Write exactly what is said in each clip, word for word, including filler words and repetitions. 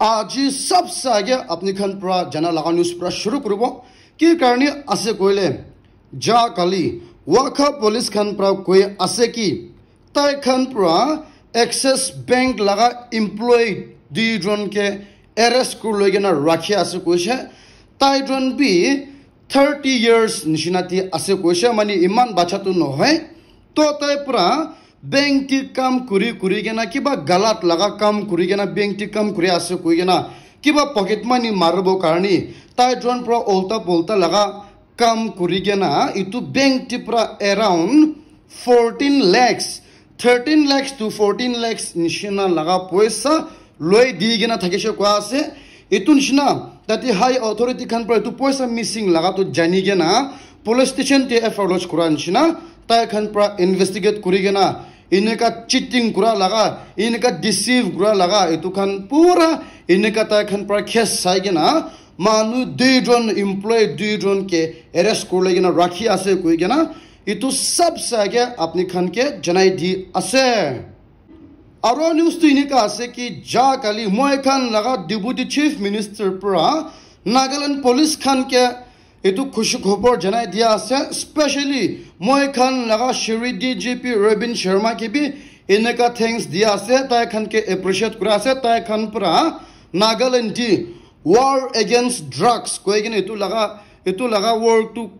Aji sabse age apni khan pra jana laga news pra shuru kuribo. Ki karne ase koile, ja kali Wakha police khan pra koi ase ki tai khan pra Access Bank laga employee dui jon ke arrest kuri loi kena rakhi ase koise. Tai jon bi thirty years nishina te ase koise, mane iman bacha tu nohoi. To tai pra bank te kam kuri kuri kena kiba galat laga kam kuri kena bank te kam kuri ase koi kena kiba pocket money maribo karne tai jon pra ulta pulta laga kam kuri kena itu bank te pra around fourteen lakhs, thirteen lakhs to fourteen lakhs nishina laga poisa loi di kena thakishe koa ase. Itu nishina tate high authority khan pra itu poisa missing laga tu jani kena police station te F I R lodge kura nishina tai khan pra investigate kuri kena eneka cheating kura laga, eneka deceive kura laga itu khan pura eneka tai khan pra case sai kena manu dui jon employee dui jon ke arrest kuri loi kena rakhi ase koi kena itu sabse age apni khan ke janai di ase. Aro news tu eneka ase ki ja kali moi khan laga Deputy Chief Minister pra Nagaland Police khan ke itu khushi khobor janai dia ase, specially moi khan laga Shri D G P Robin Sharma ke bi eneka thanks dia ase, tai khan ke appreciate kura ase, tai khan pra Nagaland te war against drugs koi kena itu laga, itu laga work tu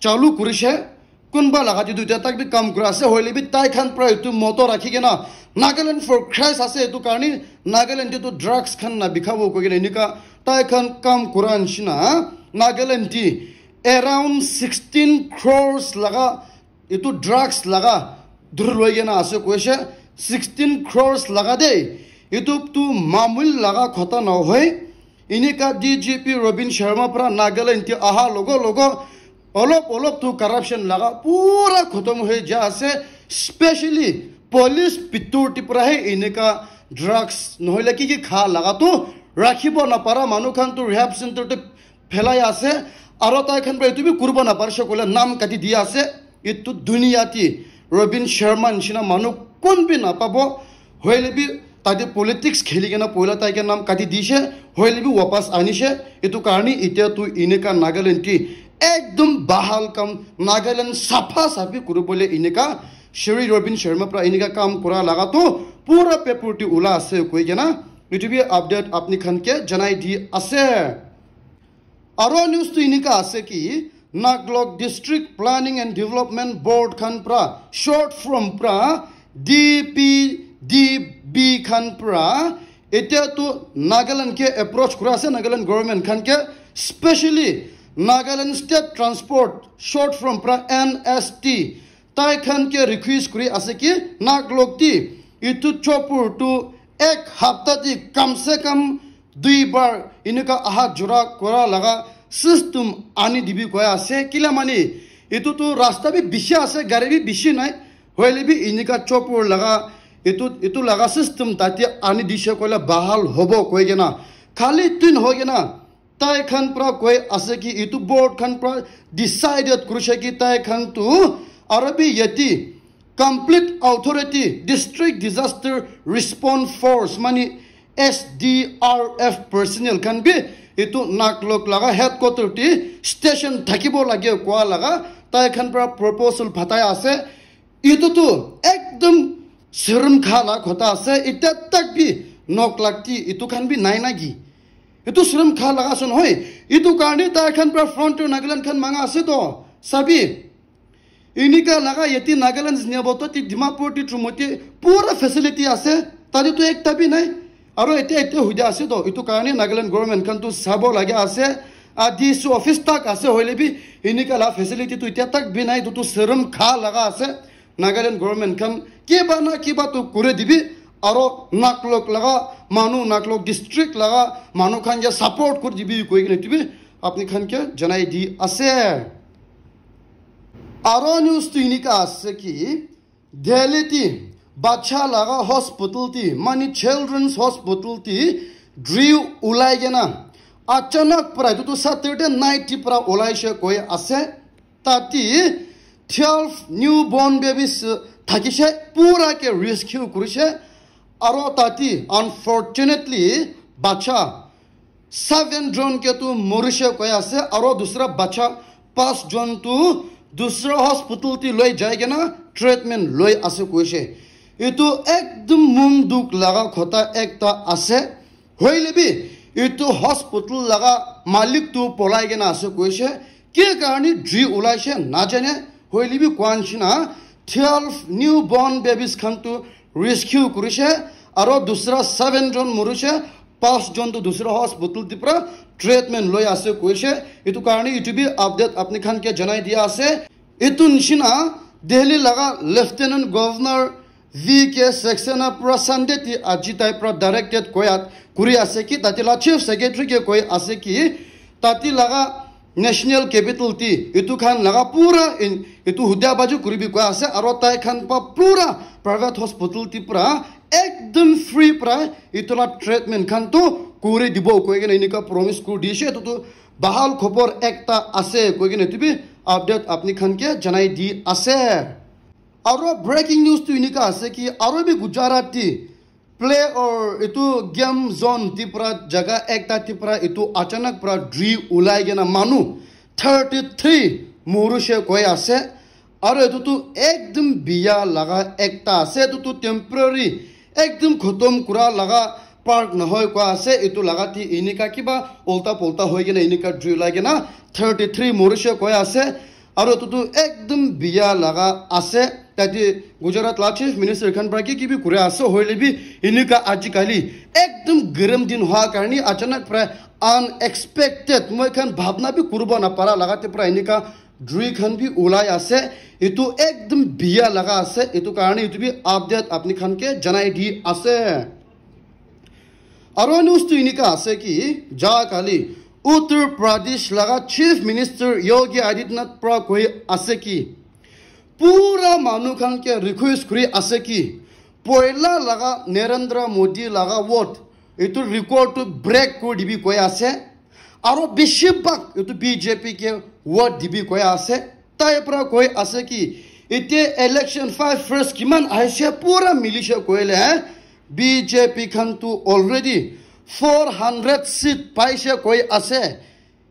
chalu kurishe. Kunba laga te duita tak bi kam kura ase, hoile bi tai khan pra itu motto rakhi kena Nagaland for Christ ase, itu karne Nagaland te tu drugs khan na bikhabo koi kena eneka tai khan kam kura nishina Nagaland te around sixteen crores laga itu drugs laga dhur loi kena ase koise. Sixteen crores laga de itu tu mamul laga khota nohoi. Eneka D G P Robin Sharma pra Nagaland te aha logo logo olop olop tu corruption laga pura khotom hoi ja ase, specially police bitor te pra he eneka drugs nohoile ki ki kha laga tu rakhibo napara manu khan tu rehab center te phelai ase, aro tai khan pra itu bi kuribo naparishe koile nam kati di ase. Itu dunia te Robin Sharma nishina manu kun bi napabo, hoile bi tate politics kheli kena poila tai ke nam kati dishe, hoile bi wapas anishe. Itu karne itya tu eneka Nagaland te ekdom bahal kam, Nagaland sapha saphi kuribole eneka Shri Robin Sharma pra eneka kam kura laga tu pura paper te ula ase koi kena itu bi update apni khan ke janai di ase. Aro news tu eneka ase ki Naglok District Planning and Development Board khan pra, short form pra D P D B khan pra, itya tu Nagaland ke approach kura ase, Nagaland government khan ke, specially Nagaland State Transport, short form pra N S T, tai khan ke request kuri ase ki Naglok te itu chopper tu ek hapta te kam se kam dui bar eneka aha jora kura laga system ani dibi koi ase. Kila mane itu tu rasta bi bishi ase, gari bi bishi nai, hoile bi eneka chopper laga itu, itu laga system tate ani dishe koile bahal hobo koi kena khali tin hoi kena tai khan pra koi ase ki itu board khan pra decided kurishe ki tai khan tu aro bi yati complete authority District Disaster Response Force mane S D R F personnel khan bi itu Naglok laga headquarter te station thakibo lage koa laga tai khan pra proposal phatai ase. Itu tu ekdom serum kha la khota ase, itya tak bi Naglok te itu khan bi nai naki. Itu serum kha laga ase nohoi. Itu karne tai khan pra Frontier Nagaland khan manga ase to. Sabi, eneka laga yati Nagaland niya boto ti Dimapur ti Chumouti pura facility ase. Tate tu ekta bi nai. Aro ete ete huida ase to. Itu karne Nagaland government khan tu sabo lage ase. A D C office tak ase hoile bi eneka la facility tu itya tak bi nai. Itu tu serum kha laga ase. Nagaland government khan kiba na kiba tu kuri dibi, aro Naglok laga manu, Naglok district laga manu khan ke support kuri dibi koi kena etu bi apni khan ke janai di ase. Aro news tu enika ase ki Delhi ti bacha laga hospital ti, mane children's hospital ti drill ulai kena achanak para, etu tu Saturday night ti para ulai she koi ase. Tati twelve newborn babies thakishe, pura ke rescue kurishe. Aro tati unfortunately bacha seven jon ke tu morishe koi ase, aro dusra bacha pas jon tu dusra hospital ti loi jai kena treatment loi ase koishe. Itu ekdum mon dukh laga khota ekta ase. Hoile bi itu hospital laga malik tu polai kena ase koishe. Ki karni jui ulaishe najane, hoile bi koa nishina twelve newborn babies khan tu rescue kurishe, aro dusra seven jon morishe, pas jon tu dusra hospital ti pra treatment loi ase koishe. Itu karni itu bi update apni khan ke janai dia ase. Itu nishina Delhi laga Lieutenant Governor V K Saxena pra Sunday ti aji tai pra directed koyat kuri ase ki, tati la Chief Secretary ke koi ase ki, tati laga National Capital ti itu khan laga pura in, itu hudia baju kuri bi koi ase, aro tai khan pa pura private hospital ti pra ekdum free pra itu la treatment khan tu kuri dibo koi kena inika promise kuri dishe. Itu tu bahal khobor ekta ase koi kena itu bi update apni khan ke janai di ase. Aro breaking news tu inika ase ki, aro bi Gujarat ti play or itu game zone ti pra jaga ekta ti pra itu achanak pra jui ulai kena manu thirty three morishe koi ase. Aro itu tu ekdum biya laga ekta ase, itu tu temporary ekdum khotom kura laga park nohoi koi ase, itu laga ti inika kiba ulta pulta hoi kena inika jui ulai kena thirty three morishe koi ase. Aro itu tu ekdum biya laga ase. Tate Gujarat la Chief Minister khan pra ki ki bi kuri ase, hoile bi inika ajikali ekdum garam din hoa karni achanak pra unexpected, moi khan bhabna bi kuribo napara laga te pra inika jui khan bi ulai ase. Itu ekdum biya laga ase, itu karni itu bi update apni khan ke janai di ase. Aro news tu inika ase ki, ja kali Uttar Pradesh laga Chief Minister Yogi Adityanath pra koi ase ki, pura manu khan ke request kuri ase ki, poila laga Narendra Modi laga vote itu record tu break kuri dibi koi ase. Aro bishi bhag itu B J P ke vote dibi koi ase. Tai pra koi ase ki, ite election five first kiman ahishe pura milishe koile, eh? B J P khan tu already four hundred seat paishe koi ase.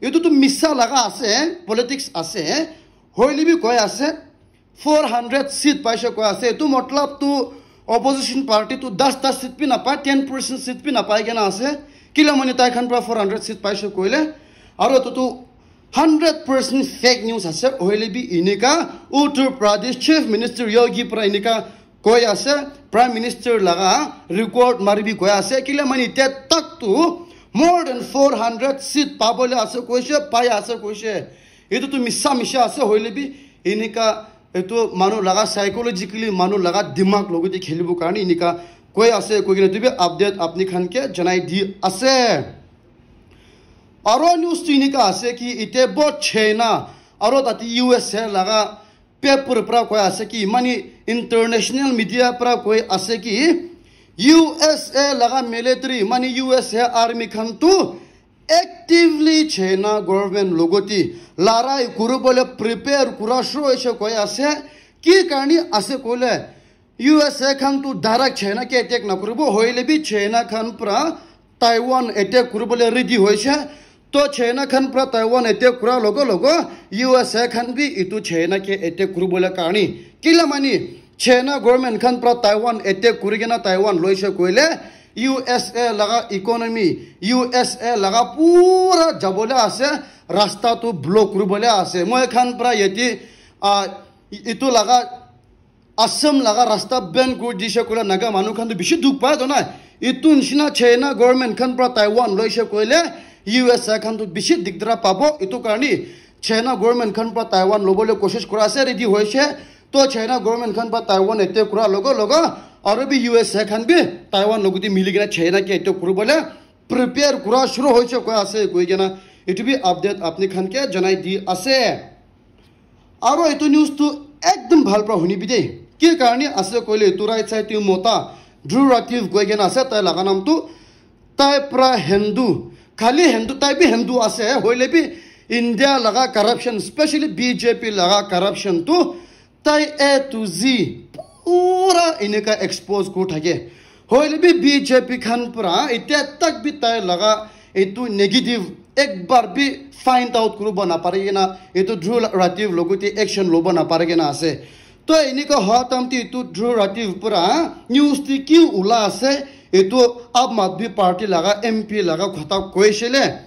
Itu tu misa laga ase, eh? Politics ase, eh? Hoile bi koi ase, four hundred seat paishe koi ase. Itu matlab tu opposition party tu das das seat bi napai, ten percent seat bi napai kena ase. Kila mani tai khan pra four hundred seat paishe koile. Aro itu tu hundred percent fake news ase, hoile bi inika Uttar Pradesh Chief Minister Yogi pra inika koi ase, Prime Minister laga record mari bi koi ase, kila mani tet tak tu more than four hundred seat pabole ase koishe, pai ase koishe. Itu tu misa misha ase, hoile bi inika itu manu laga psychologically manu laga dimag logote khelibo karni inika koi ase, koi kena itu bi update apni khan ke janai di ase. Aro news tu inika ase ki ite bo China aro tate U S A laga paper pra koi ase ki, mani international media pra koi ase ki, U S A laga military, mani U S A army khan tu actively China government logoti larai kuribole prepare kura shuru hoise koi ase. Ki karni ase koile, U S A khan tu direct China ke attack nakuribo, hoile bi China khan pra Taiwan attack kuribole ready hoise. To China khan pra Taiwan attack kura logo logo U S A khan bi itu China ke attack kuribole karni. Kila mani China government khan pra Taiwan attack kuri kena Taiwan loise koile U S A laga economy, U S A laga pura jabole ase, rasta tu block kuribole ase. Moi khan pra yate, ah, itu laga Assam laga rasta ban kuri dishe koile Naga manu khan tu bishi dukh pai to na. Itu nishina China government khan pra Taiwan loise koile U S A khan tu bishi dikdara pabo. Itu karni China government khan pra Taiwan lobole koshish kura ase, ready hoise. To China government khan pra Taiwan attack kura logo logo aro bi U S A khan bi Taiwan logoti mili kena China ke attack kuribole prepare kura shuru hoise koi ase koi kena itu bi update apni khan ke janai di ase. Aro etu news tu ekdum bhal pra hunibi de. Ki karne ase koile etu right side te mota Drew Ratif koi kena ase, tai laga naam tu, tai pra Hindu, khali Hindu, tai bi Hindu ase, hoile bi India laga corruption, specially B J P laga corruption tu tai A to Z pura eneka expose kuri thake. Hoile bi B J P khan pra etia tak bi tai laga etu negative ekbar bi find out kuribo napare kena, etu Dhruv Ratheeb logote action lobo napare kena ase. To enika hoa time te etu Dhruv Ratheeb pra news te ki ula ase, etu Aam Aadmi Party laga M P laga khota koishele.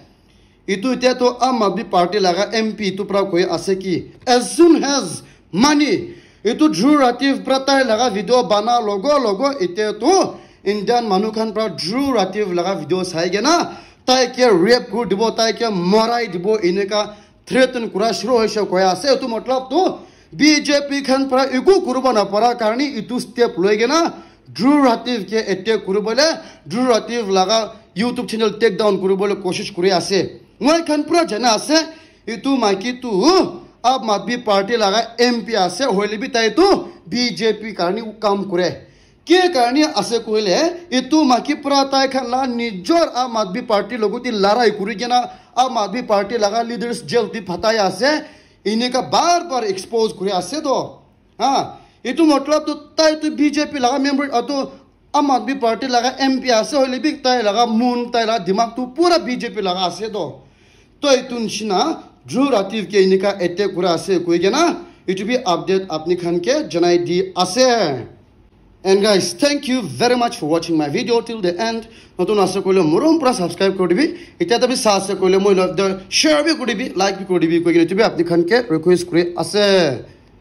Etu etia to Aam Aadmi Party laga M P etu pra koi ase ki, as soon as money, etu Dhruv Ratheeb pra tai laga video bana logo logo etia to Indian manu khan pra Dhruv Ratheeb laga video sai kena tai ke rape kuri dibo, tai ke marai dibo, enika threaten kura shuru hoise koi ase. Etu matlab to B J P khan pra eku kuribo napara karni etu step loi kena Dhruv Ratheeb ke attack kuribole, Dhruv Ratheeb laga YouTube channel take down kuribole koshish kuri ase. Moi khan pura jana ase, etu maiki tu Aam Aadmi Party laga M P ase, hoile bi tai tu B J P karni kam kure. Ke karni ase koile, etu maiki pura tai khan la nijor Aam Aadmi Party logote larai kuri kena Aam Aadmi Party laga leaders jail te phatai ase, enika bar bar expose kuri ase to. Ha, etu matlab tu tai tu B J P laga member, atu Aam Aadmi Party laga M P ase, hoile bi tai laga mon, tai laga dimag tu pura B J P laga ase to. To etu nishina Dhruv Ratheeb ke enika attack kura ase koi kena etu bi update apni khan ke janai di ase. And guys, thank you very much for watching my video till the end. Notun ase koile morom pura subscribe kuri dibi. Etia tabi sa ase koile moi love the share bi kuri dibi, like bi kuri dibi koi kena etu bi apni khan ke request kuri ase.